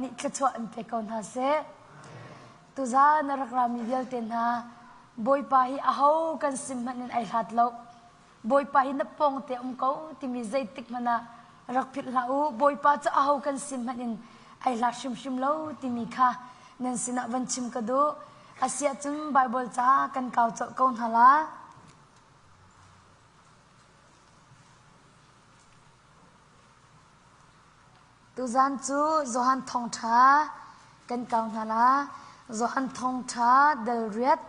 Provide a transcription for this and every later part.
Nih thluachuah in pe ko hna seh. Tuzaan a rak rami vialte hna, Bawipa hi aho kan sim hmanh in ai hlat lo. Bawipa hi na pawng te um ko timi zeitik hmanh ah rak philh hlah u. Bawipa cu aho kan sim hmanh in ai hlat hrimhrim lo timi kha nan sinah van chim ka duh. Asiahcun Baibal ca kan kau colh ko hna la. Tuzaan cu Johan Thawngṭha kan kau hna la. Johan Thawngṭha dal riat.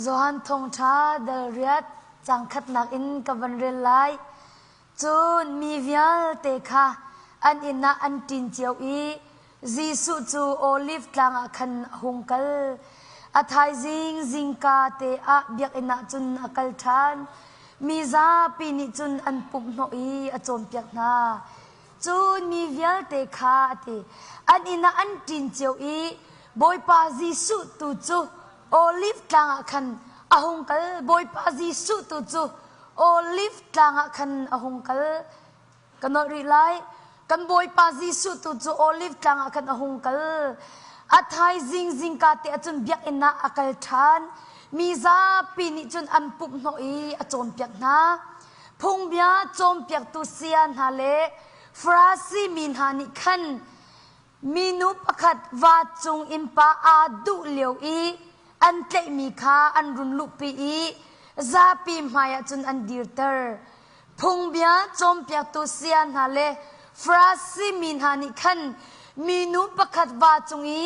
Johan Thawngṭha dal riat caang khatnak in ka van rel lai. Cun mi vialte kha an inn ah an ṭin cio i Jesuh cu Oliv tlang ah khan a hung kal. A thaizing zingka te ah biakinn ah cun a kal ṭhan. Mi zapi nih cun an pumhhnawh i a cawnpiak hna. Cun mi vialte kha a ti. An inn ah an ṭin cio i Bawipa Jesuh tu cu Oliv tlang ah khan a hung kal. Bawipa Jesuh tu cu Oliv tlang ah khan a hung kal. Ka nolh rih lai. Kan Bawipa Jesuh tu cu Oliv tlang ah khan a hung kal. A thaizing zingka te ah cun biakinn ah a kal ṭhan. Mi zapi nih cun an pumhhnawh i a cawnpiak hna. Phungbia cawnpiaktu saya hna le Farasi mi hna nih khan minu pakhat va cung innpa aa duh lio i an tlaihmi kha an run luhpi i zapi hmaiah cun an dirter. Phungbia cawnpiaktu saya hna le Farasi mi hna nih khan minu pakhat va cung i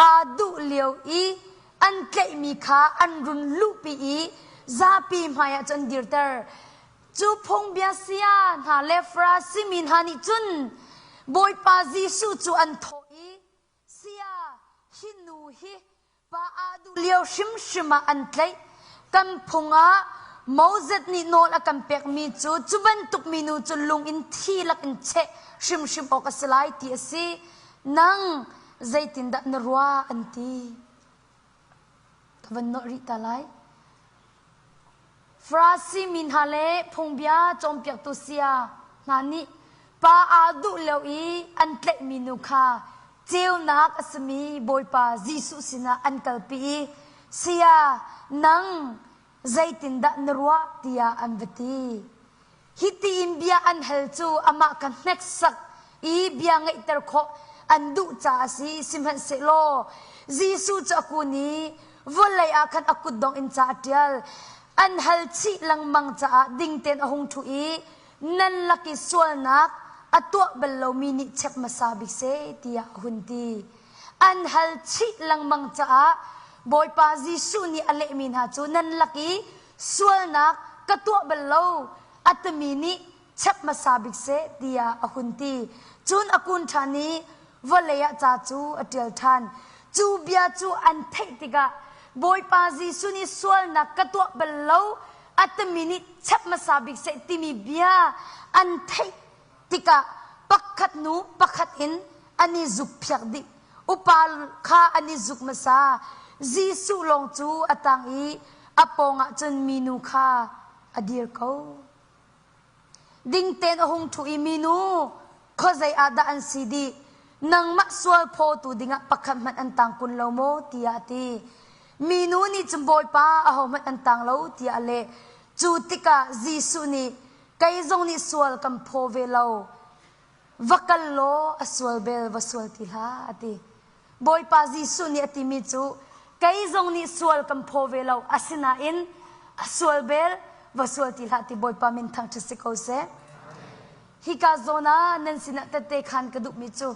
aa duh lio i an tlaihmi kha an run luhpi i zapi hmaiah cun an dirter. Cu phungbia saya hna le Farasi mi hna nih cun Bawipa Jesuh cu an thawh i, Saya, hi nu hi pa aa duh lio hrimhrim ah an tlaih. Kan phung ah Moses nih nawl a kan pekmi cu cu bantuk minu cu lung in thi lakin cheh hrimhrim awk a si lai ti a si. Nang zeitindah na ruah an ti. Ka van nolh rih ta lai. Farasi mi hna le phungbia cawnpiaktu saya hna nih pa aa duh lio i an tlaihmi nu kha ceunak a simi Bawipa Jesuh sinah an kalpi i saya nang zeitindah na ruah tiah an va ti. Hiti in bia an hal cu amah kha hneksak i bia ngeihter khawh an duh caah a si. Sihmanhsehlaw Jesuh cu a kun i vawlei ah khan a kutdong in ca a ṭial. An hal chih lengmang caah ding tein a hung ṭhu i nan lak i sualnak a tuah bal lomi nih chek hmasa bik seh tiah a hun ti. An hal chih lengmang caah Bawipa Jesuh nih a lehmi hna cu nan lak i sualnak ka tuah bal lo a timi nih chep hmasa bik seh tiah a hun ti. Cun a kun ṭhan i vawlei ah ca cu a ṭial ṭhan. Cu bia cu an theih tikah Bawipa Jesuh nih sualnak ka tuah bal lo a timi nih chep hmasa bik seh timi bia an theih tikah pakhat hnu pakhat in an i zukphiak dih. Upa kha an i zuk hmasa. Jesuh lawng cu a tang i a pawngah cun minu kha a dir ko. Ding tein a hung ṭhu i minu, khuazei ah dah an si dih? Nangmah sual phawtu dingah pakhat hmanh an tang kun lo maw? tiah a ti. Minu nih cun Bawipa, ahohmanh an tang lo tiah a leh. Cu tikah Jesuh nih, Kei zong nih sual kan phaw ve lo. Va kal law a sual bel va sual ti hlah, a ti. Bawipa Jesuh nih a timi cu kei zong nih sual kan phaw ve lo asinain a sual bel va sual ti hlah ti Bawipa min thangṭhat si ko seh. Hika zawn ah nan sinah tette khan ka duhmi cu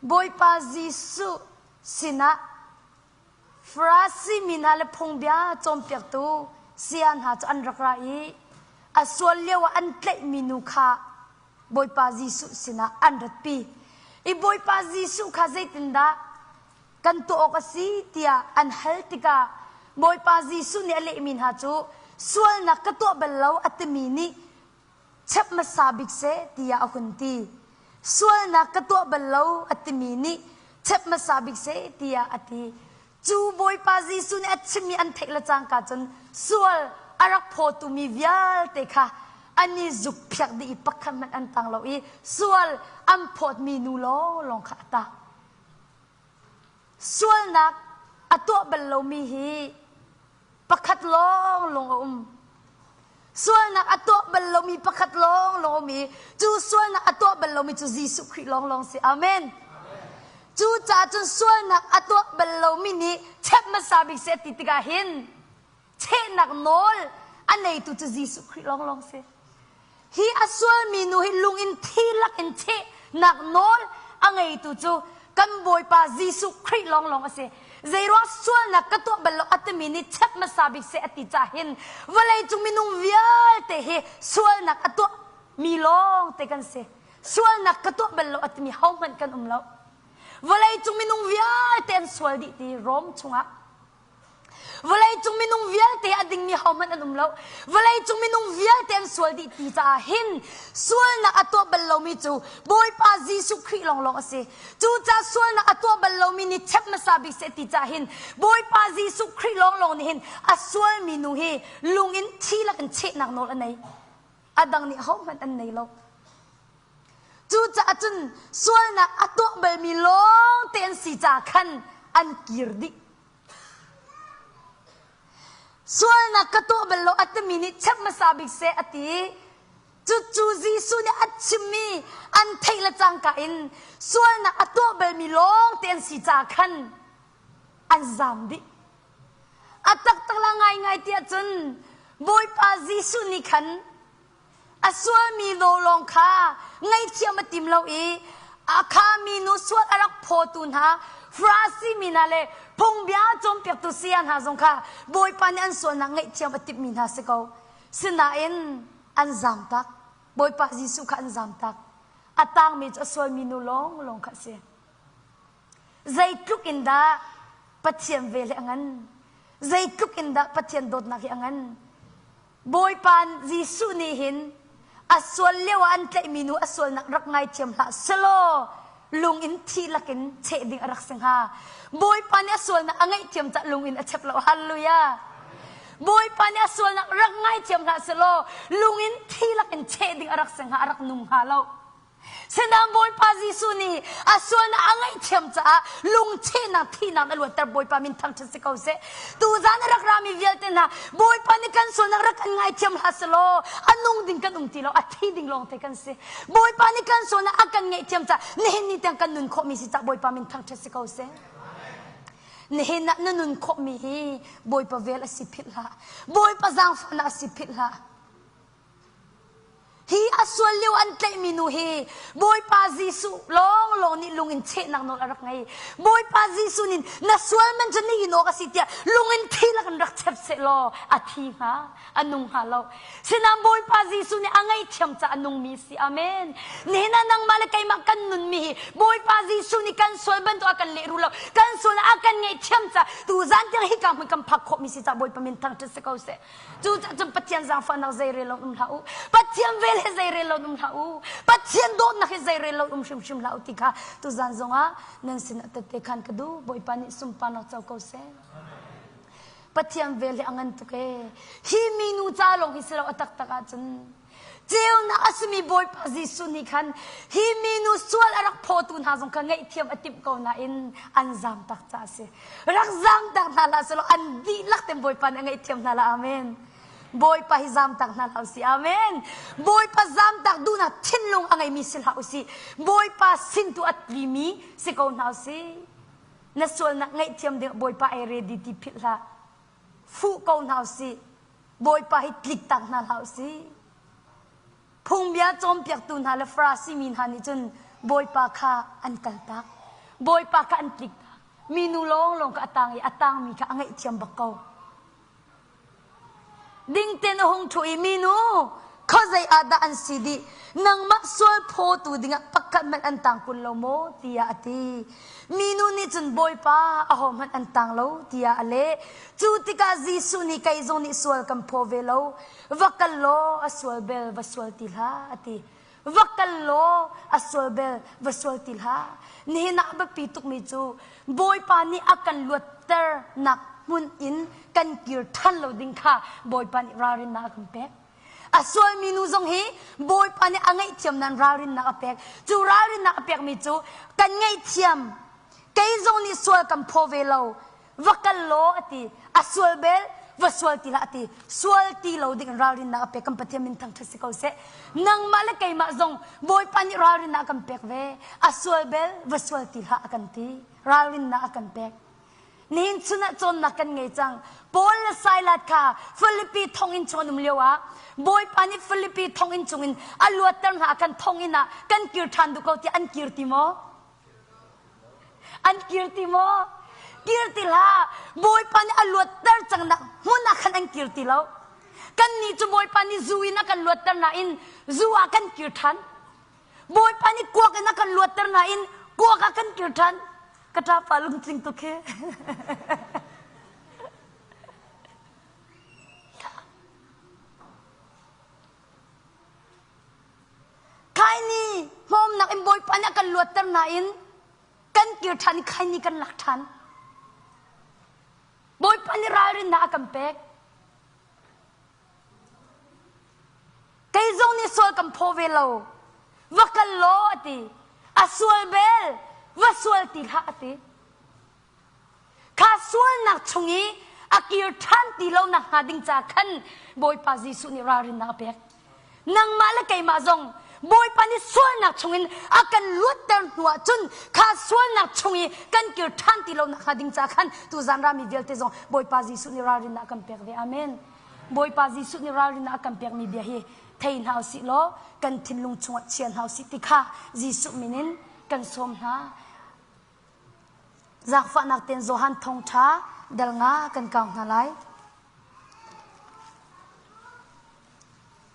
Bawipa Jesuh sinah Farasi mi hna le phungbia cawnpiaktu saya hna cu an rak ra i a sual lio ah an tlaihmi nu kha Bawipa Jesuh sinah an ratpi. I Bawipa Jesuh kha zeitindah kan tuah awk a si tiah an hal tikah Bawipa Jesuh nih a lehmi hna cu sualnak ka tuah bal lo a timi nih. chep hmasa bik seh tiah a hun ti. Sualnak ka tuah bal lo a timi nih chep hmasa bik seh tiah a ti. Cu Bawipa Jesuh nih a chimmi an theih le cangka cun sual a rak phawtu mi vialte kha an i zukphiak dih i pakhat hmanh an tang lo i sual an phawtmi nu lawnglawng kha a tang. Sualnak a tuah bal lomi hi pakhat lawnglawng a um. Sualnak a tuah bal lomi pakhat lawnglawng a um i cu sualnak a tuah bal lomi cu Jesuh Khrih lawnglawng si. Amen. Cucaah cun sualnak a tuah bal lomi nih chep hmasa bik seh ti tikah hin chehnak nawl a neitu cu Jesuh Khrih lawnglawng si. Hi a sualmi nu hi lung in thi lak in chehnak nawl a ngeitu cu kan Bawipa Jesuh Khrih lawnglawng a si. Zeiruang sualnak ka tuah bal lo a timi nih chep hmasa bik seh a ti cah hin vawleicung minung vialte hi sualnak a tuah mi lawng te kan si. Sualnak ka tuah bal lo a timi hohmanh kan um lo. Vawleicung minung vialte an sual dih ti Rom chungah Vawleicung minung vialte a dingmi hohmanh an um lo. Vawleicung minung vialte an sual dih ti caah hin sualnak a tuah bal lomi cu Bawipa Jesuh Khrih lawnglawng a si. Cucaah sualnak a tuah bal lomi nih chep hmasa bik seh ti caah hin Bawipa Jesuh Khrih lawnglawng nih hin a sualmi nu hi lung in thi lakin chehnak nawl a nei. A dang nih hohmanh an nei lo. Cucaah cun sualnak a tuah balmi lawng te an si caah khan an kir dih. Sualnak ka tuah bal lo a timi nih chep hmasa bik seh a ti. Cucu Jesuh nih a chimmi an theih le cangka in sualnak a tuah balmi lawng te an si caah khan an zam dih. A taktak la ngaingai tiah cun Bawipa Jesuh nih khan A sualmi lawlawng kha ngaihthiam a tim lo i a khami nu sual a rak phawtu hna Farasi mi hna le phungbia cawnpiaktu saya hna zong kha Bawipa nih an sualnak ngaihthiam a timhmi hna si ko. Sinain an zamtak. Bawipa Jesuh kha an zamtak. A tangmi cu a sualmi nu lawnglawng kha a si. Zeitluk in dah Pathian vel hi a ngan? Zeitluk in dah Pathian dawtnak hi a ngan? Bawipa Jesuh nih hin a sual lio ah an tlaihmi nu a sualnak rak ngaithiam hlah selaw lung in thi lakin cheh ding a rak si hnga. Bawipa nih a sualnak a ngaihthiam cah lung in a chep lo. Hallelujah. Bawipa nih a sualnak rak ngaithiam hlah selaw lung in thi lakin cheh ding a rak si hnga, a rak nung hnga lo. Sinain Bawipa Jesuh nih a sualnak a ngaihthiam caah lungchehnak thihnak a luatter Bawipa min thangṭhat si ko seh. Tuzan a rak rami vialte hna Bawipa nih kan sualnak rak kan ngaithiam hlah selaw a nung ding kan um ti lo a thi ding lawngte kan si. Bawipa nih kan sualnak a kan ngaihthiam caah nihin ni tiang kan nun khawhmi si caah Bawipa min thangṭhat si ko seh. Nihin ah na nun khawhmi hi Bawipa vel a si philh hlah. Bawipa zaangfahnak a si philh hlah. Hi a sual lio an tlaihmi nu hi Bawipa Jesuh lawnglawng nih lung in chehnak nawl a rak ngei. Bawipa Jesuh nih na sual man cu nihin awk a si tiah lung in thi lak in rak chep seh law a thi hnga, a nung hnga lo. Sinain Bawipa Jesuh nih a ngaihthiam caah a nungmi si. Amen. Nihin ah nangmah le keimah kan nunmi hi Bawipa Jesuh nih kan sual bantuk a kan lehrul lo. Kan sual a kan ngaihthiam caah tuzan tiang hika hmun kan phak khawhmi si caah Bawipa min thangṭhat si ko seh. Cucaah cun Pathian zaangfahnak zeirel lo um hlah u. Pathian vel he zeirel lo um hlah u. Pathian dawtnak he zeirel lo um hrimhrim hlah u ti kha tuzan zongah nan sinah tette khan ka duh. Bawipa nih sunparnak co ko seh. Pathian vel hi a ngan tuk ee. Hi minu ca lawng hi si lo a taktak ahcun Ceunak a simi Bawipa Jesuh nih khan hi minu sual a rak phawtu hna zong kha ngaihthiam a timh ko nain an zamtak caah a si. Rak zamtak hna hlah selaw an dihlak ten Bawipa nih a ngaihthiam hna la. Amen. Bawipa hi zamtak hna hlah usih. Amen. Bawipa zamtak duhnak thinlung a ngeimi si hlah usih. Bawipa sin tu a tlimi si ko hna usih. Na sualnak ngaihthiam ding Bawipa ai ready ti philh hlah. Fuh ko hna usih. Bawipa hi tliktak hna hlah usih. Phungbia cawnpiaktu hna le Farasi mi hna nih cun Bawipa kha an kaltak. Bawipa kha an tliktak. Minu lawnglawng kha a tang i a tangmi kha a ngaihthiam bak ko. Ding tein a hung ṭhu i minu. Khuazei ah dah an si dih? Nangmah sual phawtu dingah pakhat hmanh an tang kun lo maw? tiah a ti. Minu nih cun Bawipa, ahohmanh an tang lo, tiah a leh. Cu tikah Jesuh nih kei zong nih sual kan phaw ve lo. Va kal law a sual bel va sual ti hlah, a ti. Va kal law a sual bel va sual ti hlah. Nihin ah a biapi tukmi cu Bawipa nih a kan luatternak hmun in kan kir ṭhan lo ding kha Bawipa nih ralrinnak a kan pek. A sualmi nu zong hi Bawipa nih a ngaihthiam nain ralrinnak a pek. Cu ralrinnak a pekmi cu kan ngaihthiam kei zong nih sual kan phaw ve lo va kal law a ti a sual bel va sual ti hlah a ti sual ti lo ding in ralrinnak a pek kan Pathian min thangṭhat si ko seh nangmah le keimah zong Bawipa nih ralrinnak a kan pek ve a sual bel va sual ti hlah a kan ti ralrinnak a kan pek nihin chun ah cawnnak kan ngei cang Paul le Silas kha Philippi thonginn chung an um lio ah Bawipa nih Philippi thonginn chungin a luatter hna kan thonginn ah kan kir ṭhan duh ko tiah an kir ti maw An kir ti maw? Kir ti hlah. Bawipa nih a luatter cangnak hmun ah khan an kir ti lo. Kannih cu Bawipa nih zu in a kan luatter nain zu ah kan kir ṭhan. Bawipa nih kuak in a kan luatter nain kuak ah kan kir ṭhan. Ka ṭapa lungtling tuk hi. Khaini hmawmnak in Bawipa nih a kan luatter nain kan kir ṭhan i khaini kan lak ṭhan. Bawipa nih ralrinnak a kan pek. Kei zong nih sual kan phaw ve lo. Va kal law a ti. A sual bel va sual ti hlah a ti. Kha sualnak chung i a kir ṭhan ti lo nakhnga ding ca khan Bawipa Jesuh nih ralrinnak a pek. Nangmah le keimah zong Bawipa nih sualnak chungin a kan luatter hnu ah cun kha sualnak chung i kan kir ṭhan ti lo nakhnga ding ca khan tuzan rami vialte zong Bawipa Jesuh nih ralrinnak a kan pek ve. Amen. Bawipa Jesuh nih ralrinnak a kan pekmi bia hi thei hna usih law kan thinlung chungah chia hna usih ti kha Jesuh min in kan sawm hna. Zaangfahnak tein Johan thawngṭha dal nga kan kau hna lai.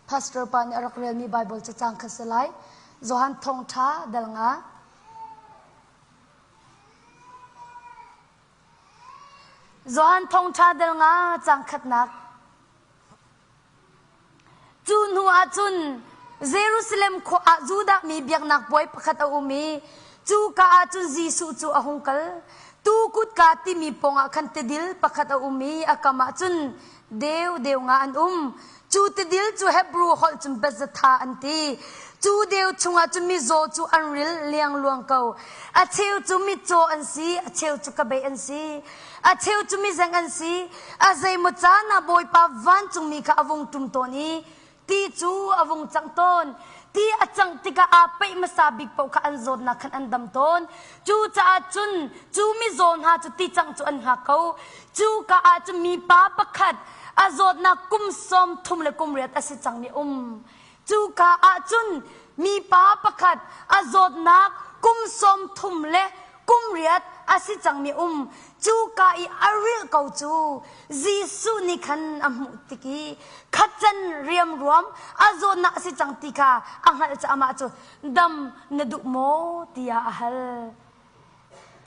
Pastor pa nih a rak relmi Baibal cacang kha si lai. Johan thawngṭha dal nga. Johan thawngṭha dal nga cang khatnak. Cu hnu ah cun Jerusalem khua ah Judah mi biaknak puai pakhat a um i cuka ah cun Jesuh cu a hung kal. Tuu kutka timi pawngah khan tidil pakhat a um i a kam ah cun deu deu nga an um. Cu tidil cu Hebru holh cun Bethzatha an ti. Cu deu chungah cun mizaw cu an ril liangluang ko. A cheu cu mitcaw an si, a cheu cu kebei an si. A cheu cu mizeng an si. A zeimaw caan ah Bawipa vancungmi kha a vung ṭum tawn i ti cu a vung cangh tawn. Ti a cangh tikah aa peih hmasa bik paoh kha an zawtnak khan an dam tawn. Cucaah cun cu mizaw hna cu ti cangh cu an hngak ko. Cuka ah cun mipa pakhat a zawtnak kum 30 le kum riat a si cangmi um. Cuka ah cun mipa pakhat a zawtnak kum 30 le kum riat a si cangmi um. Cuka i a rilh ko cu Jesuh nih khan a hmuh tik i khatcan riamruam a zawtnak a si cang ti kha a hngalh caah amah cu dam na duh maw tiah a hal.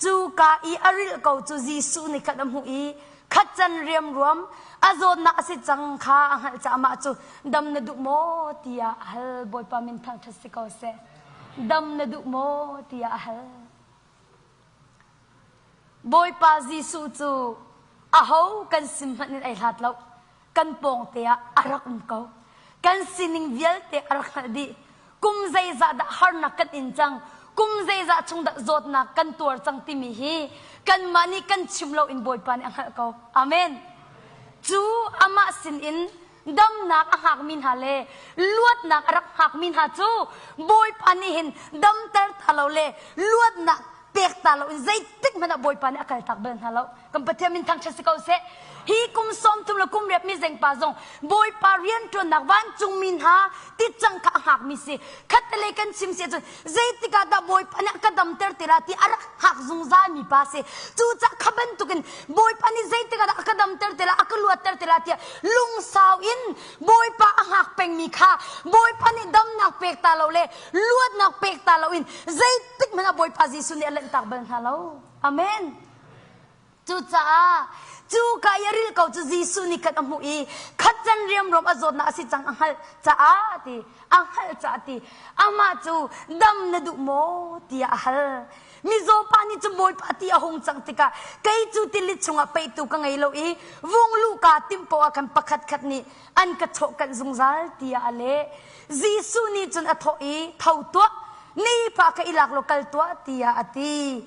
Cuka i a rilh ko cu Jesuh nih khan a hmuh i khatcan riamruam a zawtnak a si cang kha a hngalh caah amah cu dam na duh maw tiah a hal. Bawipa min thangṭhat si ko seh. Dam na duh maw tiah a hal. Bawipa Jesuh cu aho kan sim hmanh in ai hlat lo. Kan pawngte ah a rak um ko. Kan sining vialte a rak hngalh dih. Kum zeizah dah harnak kan in cang, kum zeizah chung dah zawtnak kan tuar cang timi hi kanmah nih kan chim lo in Bawipa nih a hngalh ko. Amen. Cu amah sin in damnak a hngakmi hna le luatnak a rak hngakmi hna cu Bawipa nih hin damter ta lo le luatnak pek ta lo in zeitik hmanh ah Bawipa nih a kaltak bal hna lo. Kan Pathian min thangṭhat si ko seh. Hi kum 30 le kum riat mi zengpa zong Bawipa rianṭuannak vancungmi hna ticang kha a hngakmi si. Khatte kan chim si ahcun zeitik ah dah Bawipa nih a ka damter te la ti a rak hngak zungzal mi pa si. Cucaah kha bantukin Bawipa nih zeitik ah dah a ka damter te la, a ka luatter te la tiah lungsau in Bawipa a hngak pengmi kha Bawipa nih damnak pek ta lo le luatnak pek ta loin zeitik hmanh ah Bawipa Jesuh nih a lanhtak bal hna lo. Amen. Cucaah cu ka i a ril ko cu Jesuh nih khan a hmuh i khat can riamruam a zawtnak a si cang a hngalh caah ti a hngalh caah ti amah cu dam na duh maw tiah a hal. Mizaw pa nih cu Bawipa ti a hung cang tikah kei cu tilit chungah peihtu ka ngei lo i vung luh kaa timh poah ah khan pakhat khat nih an ka chawhkanh zungzal tiah a leh. Jesuh nih cun a thawh i tho tuah, nifa kha i lak law kal tuah tiah a ti.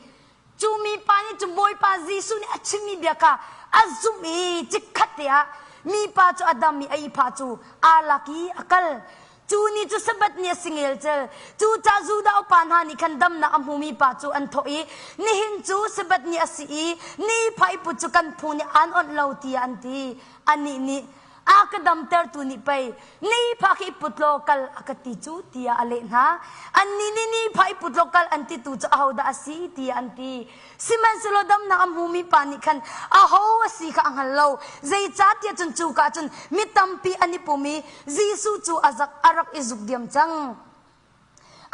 Cu mipa nih cun Bawipa Jesuh nih a chimmi bia kha a zumh i chikkhat te ah mipa cu a dam i a ihphah cu aa lak i a kal. Cu ni cu Sabbath ni a si ngelcel. Cucaah Judah upa hna nih khan damnak a hmumi pa cu an thawh i, Nihin cu Sabbath ni a si i ni pha i put cu kan phung nih aan awnh lo tiah an ti. Anih nih, A ka damtertu nih pei ni pha khi i put law kal a ka ti cu tiah a leh hna. Annih nih ni pha i put law kal an titu cu ahodah a si tiah an ti. Sihmanhsehlaw damnak a hmumi pa nih khan aho a si kha a hngal lo. Zeicahtiah cun cuka cun mi tampi an i pum i Jesuh cu a zak a rak i zuk diam cang.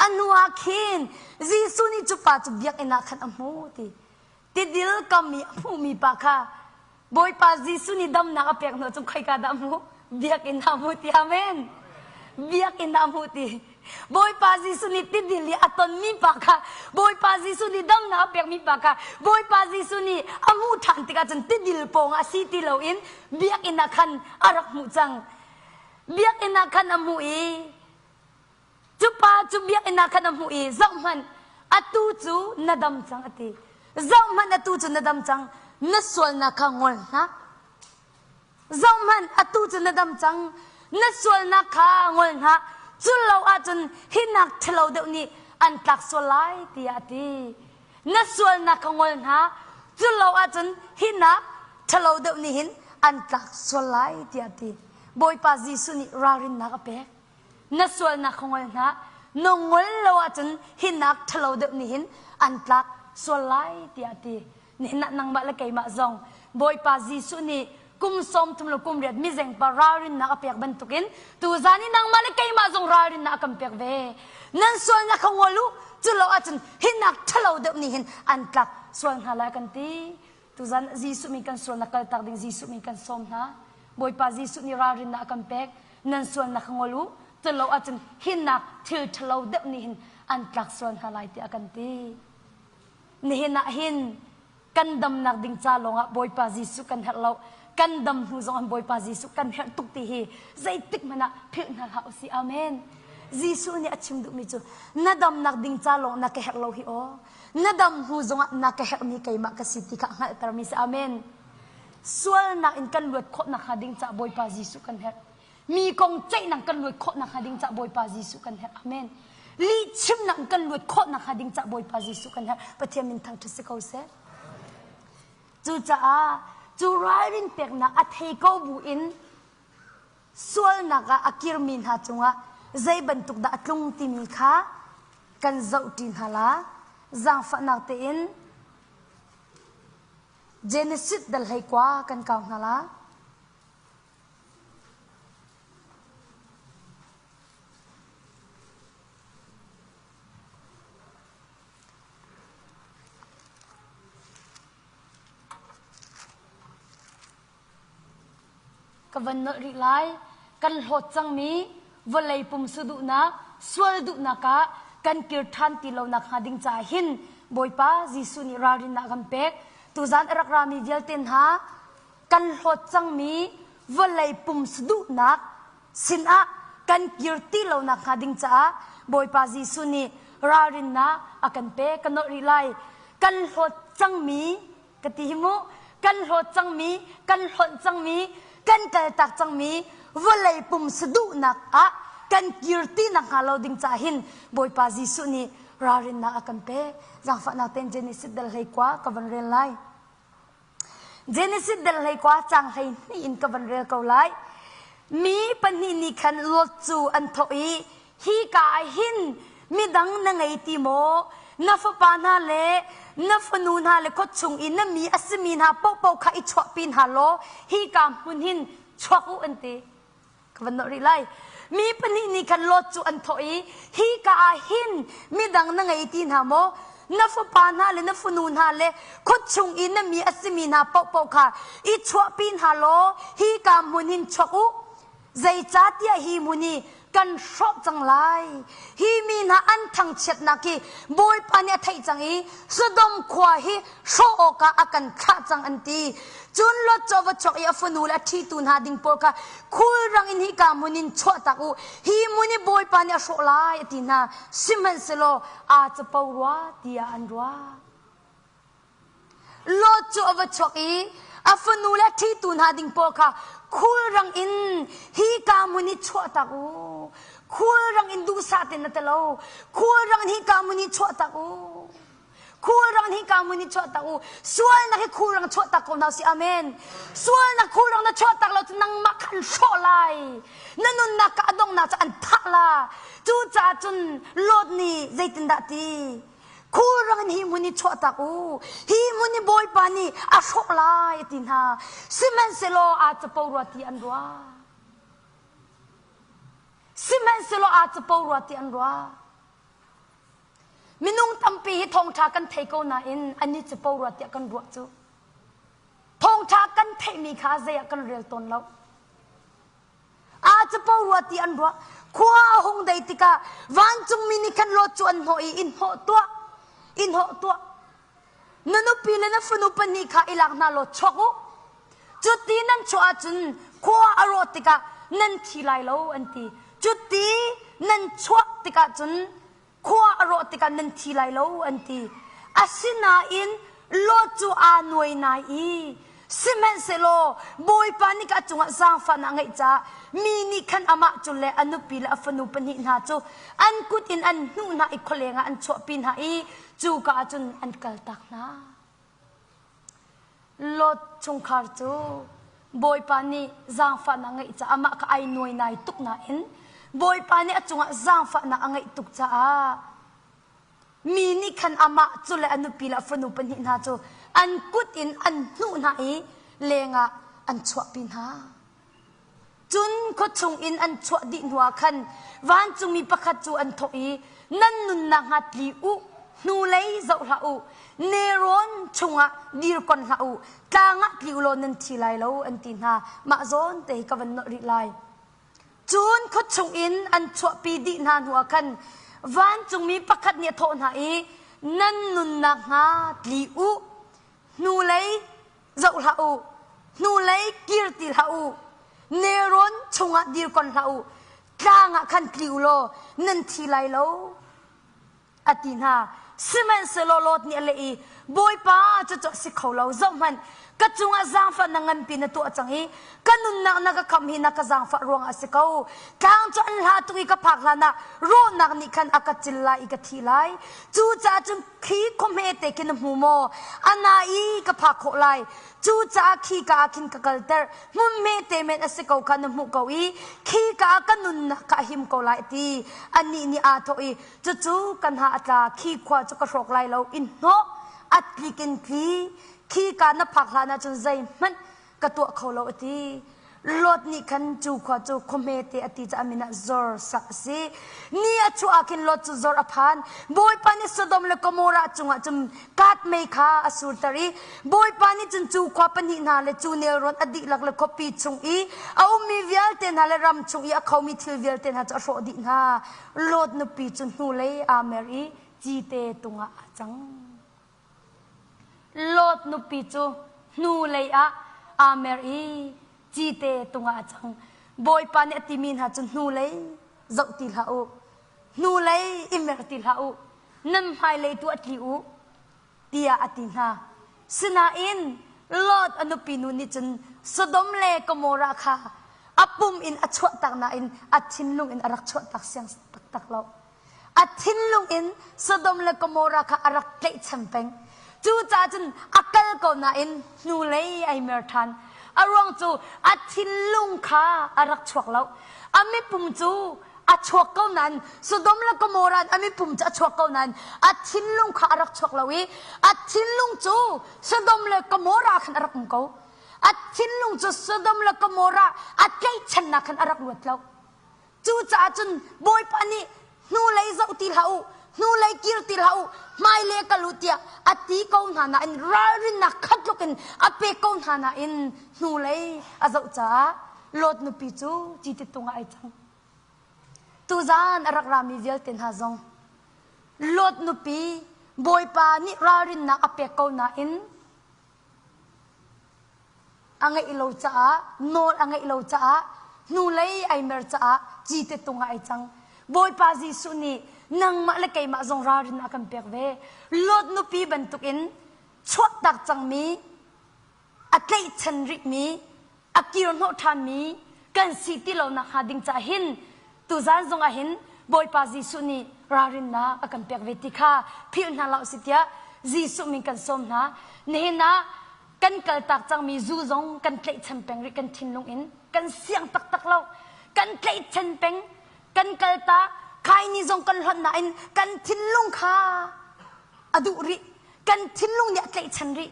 A hnuah khin Jesuh nih cu pa cu biakinn ah khan a hmu ti. Tidil kam i a hmuhmi pa kha Bawipa Jesuh nih damnak a pek hnu cun khoika dah a hmuh? Biakinn ah a hmu ti amen. Biakinn ah a hmuh ti. Bawipa Jesuh nih tidil i a tonmi pa kha Bawipa Jesuh nih damnak a pekmi pa kha Bawipa Jesuh nih a hmuh ṭhan tikah cun tidil pawng ah si ti loin biakinn ah khan a rak hmuh cang. Biakinn ah khan a hmuh i Cu pa cu biakinn ah khan a hmuh i zohhmanh atu cu na dam cang a ti. Zohhmanh atu cu na dam cang na sualnak kha ngol hlah. Zohhmanh atu cu na dam cang na sualnak kha ngol hlah. Cu lo ahcun hi nak ṭhalo deuh nih an tlak sual lai tiah a ti. Na sualnak kha ngol hna. Cu lo ahcun hi nak ṭhalo deuh nih hin an tlak sual lai tiah a ti. Bawipa Jesuh nih ralrinnak a pek. Na sualnak kha ngol hna. Na ngol lo ahcun hinak ṭhalo deuh nih hin an tlak sual lai tiah a ti. Nihin ah nangmah le keimah zong Bawipa Jesuh nih kum 30 le kum riat mizengpa ralrinnak a pek bantukin tuzan i nangmah le keimah zong ralrinnak a kan pek ve. Nan sualnak kha ngol u, cu lo ahcun hinak ṭhalo deuh nih hin an tlak sual hna lai kan ti. Tuzan Jesuh min kan sualnak kaltak ding Jesuh min kan sawm hna. Bawipa Jesuh nih ralrinnak a kan pek. Nan sualnak kha ngol u, cu lo ahcun hinak thil ṭhalo deuh nih hin an tlak sual hna lai tiah a kan ti. Nihin ah hin kan damnak ding ca lawngah Bawipa Jesuh kan herh lo. Kan dam hnu zong ah Bawipa Jesuh kan herh tuk ti hi zeitik hmanh ah philh hna hlah usih. Amen. Jesuh nih a chim duhmi cu na damnak ding ca lawng na ka herh lo hi aw. Na dam hnu zongah na ka herhmi keimah ka si ti kha hngalhtermi si. Amen. Sualnak in kan luat khawh nakhnga ding caah Bawipa Jesuh kan herh. Mi kong ceihnak kan luat khawh nakhnga ding caah Bawipa Jesuh kan herh. Amen. Lih chimnak in kan luat khawh nakhnga ding caah Bawipa Jesuh kan herh. Pathian min thangṭhat si ko seh. Cucaah cu ralrin peknak a thei ko bu in sualnak ah a kirmi hna cungah zei bantuk dah a tlung timi kha kan zohṭi hna la. Zaangfahnak tein Genesis dal 11 kan kau hna la. Ka van nolh rih lai. Kan hlawt cangmi vawlei pumsa duhnak, sual duhnak ah kan kir ṭhan ti lo nakhnga ding caah hin Bawipa Jesuh nih ralrinnak a kan pek. Tuzaan a rak rami vialte hna kan hlawt cangmi vawlei pumsa duhnak sinah kan kir ti lo nakhnga ding caah Bawipa Jesuh nih ralrinnak a kan pek. Ka nolh rih lai. Kan hlawt cangmi ka ti hi mu kan hlawt cangmi kan hlonh cangmi kan kaltak cangmi vawlei pumsa duhnak ah kan kir ti nakhnga lo ding caah hin Bawipa Jesuh nih ralrinnak a kan pek. Zaangfahnak tein Genesis dal 11 ka van rel lai. Genesis dal 11 cang 12 in ka van rel ko lai. Mi pahnih nih khan Lot cu an thawh i hi ka ah hin midang na ngei ti maw? Na fapa hna le na fanu hna le khua chung i na mi a simi hna paohpaoh kha i chuahpi hna law hi ka hmun hin chuak u an ti. Ka van nolh rih lai. Mi pahnih nih khan Lot cu an thawh i hi ka ah hin midang na ngei ti hna maw? Na fapa hna le na fanu hna le khua chung i na mi a simi hna paohpaoh kha i chuahpi hna law hi ka hmun hin chuak u. Zeicahtiah hi hmun hi kan hrawh cang lai. Hi mi hna an thangchiatnak hi Bawipa nih a theih cang i Sodom khua hi hrawh awkah a kan thlah cang an ti. Cun Lot cu a va chuak i a fanu le a ṭhitu hna ding pawl kha khulrang in hika hmun in chuahtak u. Hi hmun hi Bawipa nih a hrawh lai a ti hna. Sihmanhsehlaw aa capo rua tiah an ruah. Lot cu a va chuak i a fanu le ṭhitu hna ding pawl kha khulrang in hika hmun hi chuahtak u. Khulrang in duhsah tein na ti lo. Khulrang in hika hmun hi chuahtak u. Khulrang in hika hmun hi chuahtak u. Sualnak hi khulrang chuahtak ko hna usih. Amen. Sualnak khulrang na chuahtak lo cu nangmah kha an hrawh lai. Na nunnak ka a donghnak cu an thah la. Cucaah cun Lot nih zeitindah ti? Khulrang in hi hmun hi chuahtak u. Hi hmun hi Bawipa nih a hrawh lai a ti hna. Sihmanhsehlaw aa capo rua ti an ruah. Sihmanhsehlaw aa capo rua ti an ruah. Minung tampi hi thawngṭha kan thei ko nain an i capo rua tiah kan ruah cu. Thawngṭha kan theihmi kha zei ah kan rel tawn lo. Aa capo rua ti an ruah. Khua a hung dei tikah vancungmi nih khan Lot cu an hnawh i in hnawh tuah, in hnawh tuah. Na nupi le na fanu pahnih kha i lak hna law chuak u. Cuti nan chuah ahcun khua a rawh tikah nan thi lai lo an ti. Cuti nan chuah tikah cun khua a rawh tikah nan thi lai lo an ti. Asinain Lot cu aa nuai nai i sihmanhsehlaw Bawipa nih ka cungah zaangfahnak a ngeih caah mi nih khan amah cu le a nupi le a fanu pahnih hna cu an kut in an hnuh hna i khualeng ah an chuahpi hna i cuka ah cun an kaltak hna. Lot chungkhar cu Bawipa nih zaangfahnak ngeih caah amah kha ai nuainai tuk nain Bawipa nih a cungah zaangfahnak a ngeih tuk caah mi nih khan amah cu le a nupi le a fanu pahnih hna cu an kut in an hnuh hna i lengah an chuahpi hna. Cun khua chungin an chuah dih hnuah khan vancungmi pakhat cu an thawh i, Nan nunnak hnga tli u, hnulei zoh hlah u, nelrawn chungah dirkon hlah u, tlang ah tli u law nan thi lai lo, an ti hna. Mah zawn te hi ka van nolh rih lai. Cun khua chungin an chuahpi dih hna hnuah khan vancungmi pakhat nih a thawh hna i, Nan nunnak hnga tli u, hnulei zoh hlah u, hnulei kir ti hlah u, nelrawn chungah dirkon hlah u, tlang ah khan tli u law nan thi lai lo, a ti hna. Sihmanhsehlaw Lot nih a leh i, Bawipa, cucu a si kho lo, zohhmanh, ka cungah zaangfahnak nganpi na tuah cang i ka nunnak na ka khamh hi na ka zaangfah ruangah a si ko. Tlang cu an hla tuk i ka phak hlanah rawhnak nih khan a ka cil lai i ka thi lai. Cucaah cun khi khuahme te khi na hmu maw? A na i ka phak khawh lai. Cucaah khika ah khin ka kalter. Hmunhme te men a si ko kha na hmuh ko i khika ah ka nunnak kha a him ko lai a ti. Anih nih aa thawh i cucu ka hna a tla khi khua cu ka hrawk lai lo in hnawh a tlik in tli khika na phak hlan ahcun zeihmanh ka tuah kho lo a ti. Lot nih khan cu khua cu khua hmete a ti caah min ah Zor sak a si. Ni a chuah ah khin Lot cu Zor a phan. Bawipa nih Sodom le Gomorrah cungah cun kat mei kha a surter i Bawipa nih cun cu khua pahnih hna le cu nelrawn a dihlak le khuapi chung i a ummi vialte hna le ram chung i a khomi thil vialte hna cu a hrawh dih hna. Lot nupi cu hnulei aa mer i cite tungah aa cang. Lot nupi cu hnulei ah aa mer i cite tungah a cang. Bawipa nih a timi hna cu hnulei zoh ti hlah u, hnulei i mer ti hlah u, nan hmailei tu a tli u, tiah a ti hna. Sinain Lot a nupi nu nih cun Sodom le Gomorrah kha a pum in a chuahtak nain a thinlung in a rak chuahtak siang taktak lo. A thinlung in Sodom le Gomorrah kha a rak tlaihchan peng. Cucaah cun a kal ko nain hnulei ai mer ṭhan. A ruang cu a thinlung kha a rak chuak lo. A mipum cu a chuak ko nain Sodom le Gomorrah in a mipum cu a chuak ko nain a thinlung kha a rak chuak lo i a thinlung cu Sodom le Gomorrah khan a rak um ko. A thinlung cu Sodom le Gomorrah a tlaihchannak khan a rak luat lo. Cucaah cun Bawipa nih hnulei zoh ti hlah u, hnulei kir ti hlah u, hmailei kal u tiah a ti ko hna nain ralrinnak khat tluk in a pek ko hna nain hnulei a zoh caah Lot nupi cu cite tung ah ai cang. Tuzaan a rak rami vialte hna zong Lot nupi Bawipa nih ralrinnak a pek ko nain a ngeih lo caah nawl a ngeih lo caah hnulei ai mer caah cite tung ah ai cang. Bawipa Jesuh nih nangmah le keimah zong ralrin a kan pek ve. Lot nupi bantukin chuahtak cangmi a tlaihchan rihmi a kirhnawh ṭhanmi kan si ti lo nakhnga ding caah hin tuzan zongah hin Bawipa Jesuh nih ralrinnak a kan pek ve ti kha philh hna hlah usih tiah Jesuh min kan sawm hna. Nihin ah kan kaltak cangmi zu zong kan tlaihchan peng rih kan thinlung in kan siang taktak lo. Kan tlaihchan peng, kan kaltak, khaini zong kan hlonh nain kan thinlung kha a duh rih. Kan thinlung nih a tlaihchan rih.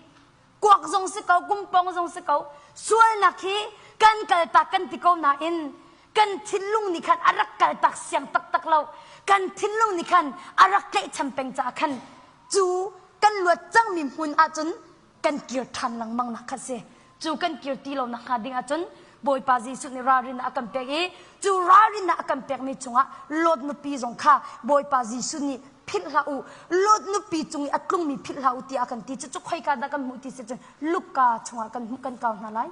Kuak zong si ko, kumpong zong si ko, sualnak hi kan kaltak kan ti ko nain kan thinlung nih khan a rak kaltak siang taktak lo. Kan thinlung nih khan a rak tlaihchan peng caah khan cu kan luat cangmi hmun ahcun kan kir ṭhan lengmang nak kha si. Cu kan kir ti lo nakhnga ding ahcun Bawipa Jesuh nih ralrin a kan pek i cu ralrin a kan pekmi chungah Lot nupi zong kha Bawipa Jesuh nih philh hlah u Lot nupi cung i a tlungmi philh hlah u tiah a kan ti. Cucu khoika dah kan hmuh ti si cun Luka chungah kan hmuh kan kau hna lai.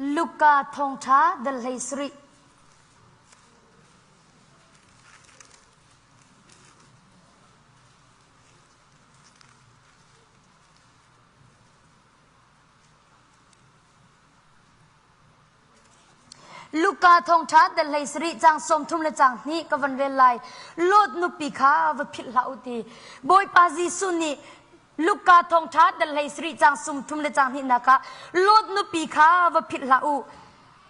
Luka thawngṭha dal 17. Luka thawngṭha dal 17 caang 30 le caang hnih ka van rel lai. Lot nupi kha va philh hlah u ti. Bawipa Jesuh nih Luka thawngṭha dal 17 caang 30 le caang hnihnak ah Lot nupi kha va philh hlah u.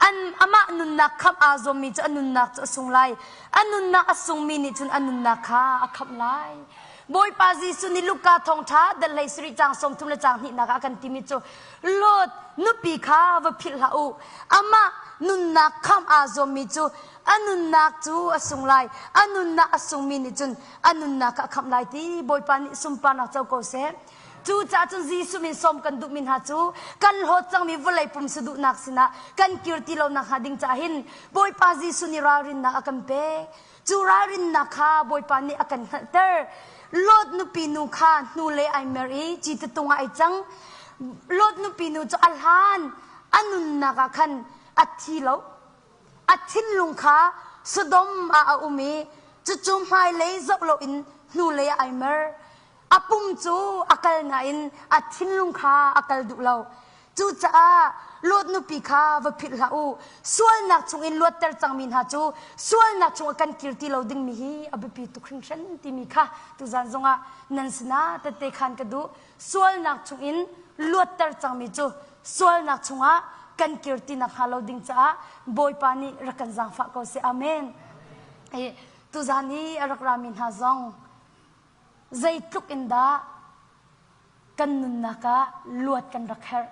An amah nunnak khamh aa zuammi cu a nunnak cu a sung lai. A nunnak a sungmi nih cun a nunnak kha a khamh lai. Bawipa Jesuh nih Luka thawngṭha dal 17 caang 30 le caang hnihnak ah a kan timi cu Lot nupi kha va philh hlah u. Amah nunnak khamh aa zuammi cu a nunnak cu a sung lai. A nunnak a sungmi nih cun a nunnak a khamh lai ti Bawipa nih sunparnak co ko seh. Cucaah cun Jesuh min sawm kan duhmi hna cu kan hlawt cangmi vawlei pumsa duhnak sinah kan kir ti lo nakhnga ding caah hin Bawipa Jesuh nih ralrinnak a kan pek. Cu ralrinnak kha Bawipa nih a kan hngalhter. Lot nupi nu kha hnulei ai mer i citatung ah ai cang. Lot nupi nu cu a hlan a nunnak ah khan a thi lo. A thinlung kha Sodom ah a um i cucu hmailei zoh loin hnulei ah ai mer. A pum cu a kal nain a thinlung kha a kal duh lo. Cucaah Lot nupi kha va philh hlah u. Sualnak chungin luatter cangmi hna cu sualnak chungah kan kir ti lo dingmi hi a biapi tuk hringhran timi kha tuzan zongah nan sinah tette khan ka duh. Sualnak chungin luatter cangmi cu sualnak chungah kan kir ti nakhnga lo ding caah Bawipa nih rak kan zaangfah ko seh. Amen. Tuzan i a rak rami hna zong zeitluk in dah kan nunnak ah luat kan rak herh.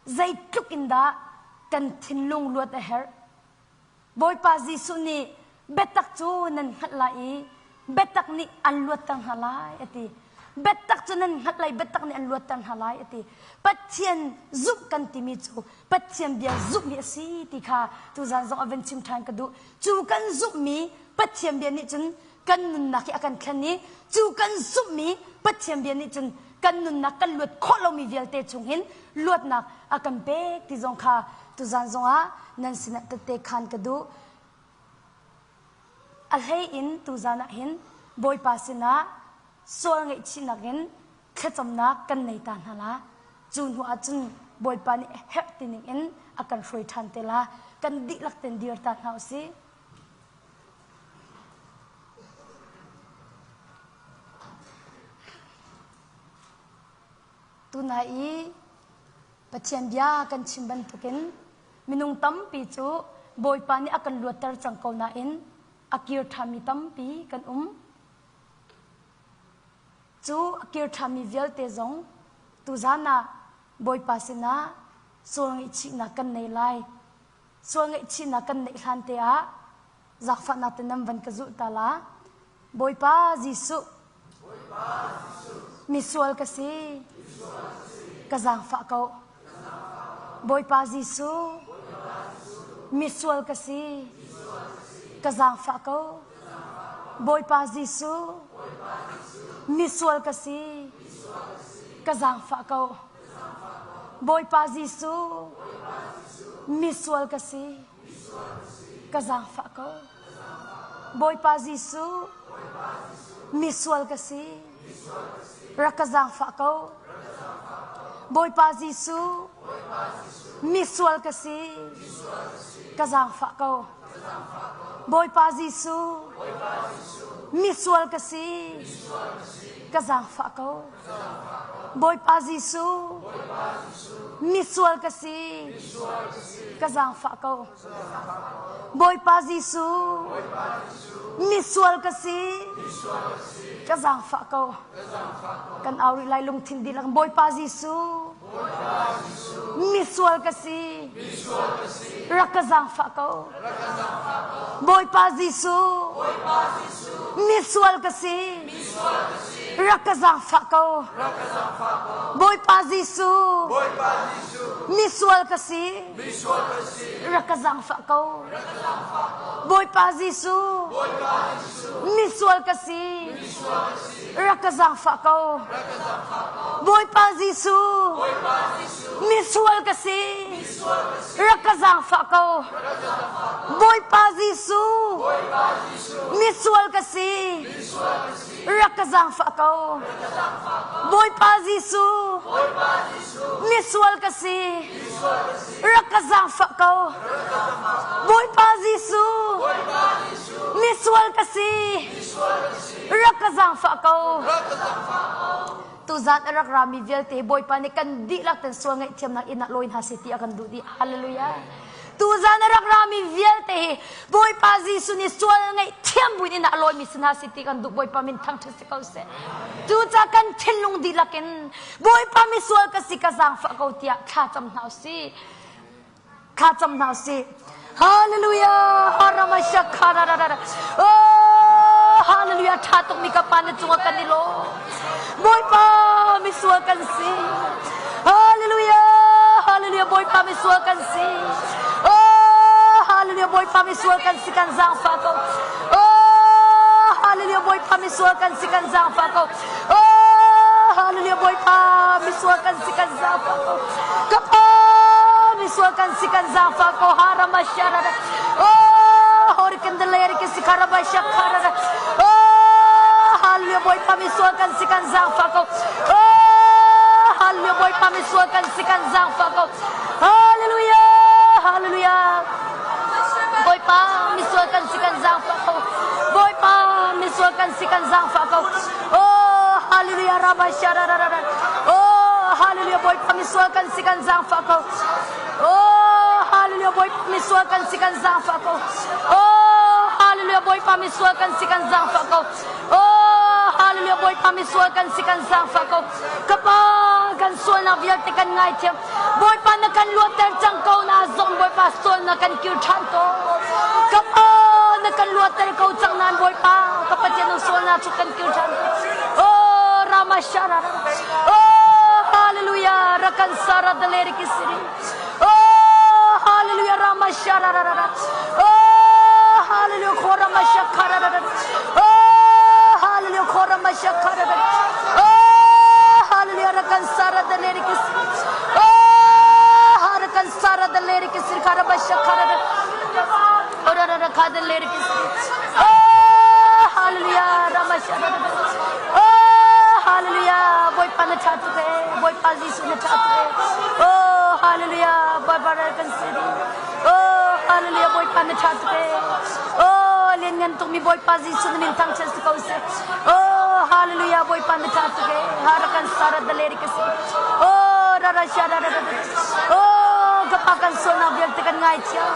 Zeitluk in dah kan thinlung luat a herh. Bawipa Jesuh nih biatak cu nan hngalh lai i biatak nih an luatter hna lai a ti. Biatak cu nan hngalh lai, biatak nih an luatter hna lai a ti. Pathian zumh kan timi cu Pathian bia zumhmi a si ti kha tuzan zong a van chim ṭhan ka duh. Cu kan zumhmi Pathian bia nih cun kan nunnak hi a kan thlen i cu kan zumhmi Pathian bia nih cun kan nunnak kan luat khawh lomi vialte chung hin luatnak a kan pek ti zong kha tuzan zongah nan sinah tette khan ka duh. A hlei in tuzan ah hin Bawipa sinah sual ngaihchihnak in thlacamnak kan nei ta hna la. Cu hnu ah cun Bawipa nih herh ti ning in a kan hruai ṭhan te la. Kan dihlak ten dir ta hna usih. Tunai i Pathian bia kan chim bantukin minung tampi cu Bawipa nih a kan luatter cang ko nain a kir ṭhanmi tampi kan um. Cu a kir ṭhanmi vialte zong tuzan ah Bawipa sinah sual ngaihchihnak kan nei lai. Sual ngaihchihnak kan neih hlan te ah zaangfahnak te nan van ka zulh ta la. Bawipa Jesuh, misual ka si, ka zaangfah ko. Bawipa Jesuh, misual ka si, ka zaangfah ko. Bawipa Jesuh, misual ka si, ka zaangfah ko. Bawipa Jesuh, misual ka si, ka zaangfah ko. Bawipa Jesuh, misual ka si, rak ka zaangfah ko. Bawipa Jesuh, misual ka si, ka zaangfah ko. Bawipa Jesuh, misual ka si, ka zaangfah ko. Bawipa Jesuh, misual ka si, ka zaangfah ko. Bawipa Jesuh, misual ka si, ka zaangfah ko. Kan au rih lai lungthin dihlak. Bawipa Jesuh, misual ka si, rak ka zaangfah ko. Bawipa Jesuh, misual ka si, rak ka zaangfah ko. Bawipa Jesuh, misual ka si, rak ka zaangfah ko. Bawipa Jesuh, misual ka si, rak ka zaangfah ko. Bawipa Jesuh, misual ka si, rak ka zaangfah ko. Bawipa Jesuh, misual ka si, rak ka zaangfah ko. Bawipa Jesuh, misual ka si, rak ka zaangfah ko. Bawipa Jesuh, misual ka si, rak ka zaangfah ko. Tuzan a rak rami vialte Bawipa nih kan dihlak ten sual ngaihthiamnak inn ah lawi hna seh ti a kan duh dih. Hallelujah. Tuzan a rak rami vialte hi Bawipa Jesuh nih sual ngaihthiam buin inn ah lawimi si hna seh ti kan duh. Bawipa min thangṭhat si ko seh. Cucaah kan thinlung dihlak in Bawipa misual ka si ka zaangfah ko tiah thla cam hna usih. Thla cam hna usih. Hallelujah. Haramashakararara. Oh, hallelujah. Tha tuk mi ka pa na cungah kan i lawm. Bawipa misual kan si. Hallelujah. Hallelujah. Bawipa misual kan si. Oh, hallelujah. Bawipa misual kan si kan zaangfah ko. Oh, hallelujah. Bawipa misual kan si kan zaangfah ko. Oh, hallelujah Bawipa, misual kan si kan zaangfah ko. Ka pa, misual kan si kan zaangfah ko. Harama sharara. Oh, horikandaleri ke si karaba shakarara. Oh, hallelujah Bawipa, misual kan si kan zaangfah ko. Oh, hallelujah Bawipa, misual kan si kan zaangfah ko. Hallelujah, hallelujah. Bawipa, misual kan si kan zaangfah ko. Bawipa, misual kan si kan zaangfah ko. Oh, hallelujah, Rabbi Shararara. Oh, hallelujah, Bawipa, misual kan si kan zaangfah ko. Oh, hallelujah, Bawipa, misual kan si kan zaangfah ko. Oh, hallelujah, Bawipa, misual kan si kan zaangfah ko. Oh, hallelujah, Bawipa, misual kan si kan zaangfah ko. Ka pa, kan sualnak vialte kan ngaithiam. Bawipa na kan luatter cang ko na zong Bawipa sual na kan kir ṭhan ko. Ka pa na kan luatter ko cang nan Bawipa ka Pathian na sual na cu kan kir ṭhan ko. Oh Rama Shara Oh Hallelujah Rakan Sara Daleri Kisiri Oh Hallelujah Rama Shara Oh Hallelujah Khorama Shakara Oh Hallelujah Khorama Shakara Oh Hallelujah Rakan Sara Daleri Kisiri Oh Harakan Sara Daleri Kisiri Karaba Shakara Ora Rakadaleri Kisiri Oh. Oh, hallelujah. Bawipa na ṭha tuk ee. Bawipa Jesuh na ṭha tuk ee. Oh, hallelujah. Bawipa ral kan si dih. Oh, hallelujah. Bawipa na ṭha tuk ee. Oh, lianngan tukmi Bawipa Jesuh na min thangṭhat si ko seh. Oh, hallelujah. Bawipa na ṭha tuk ee. Harakan sara daleri ka si. Oh, rara sha rara rara. Oh, ka pa kan sualnak vialte kan ngaithiam.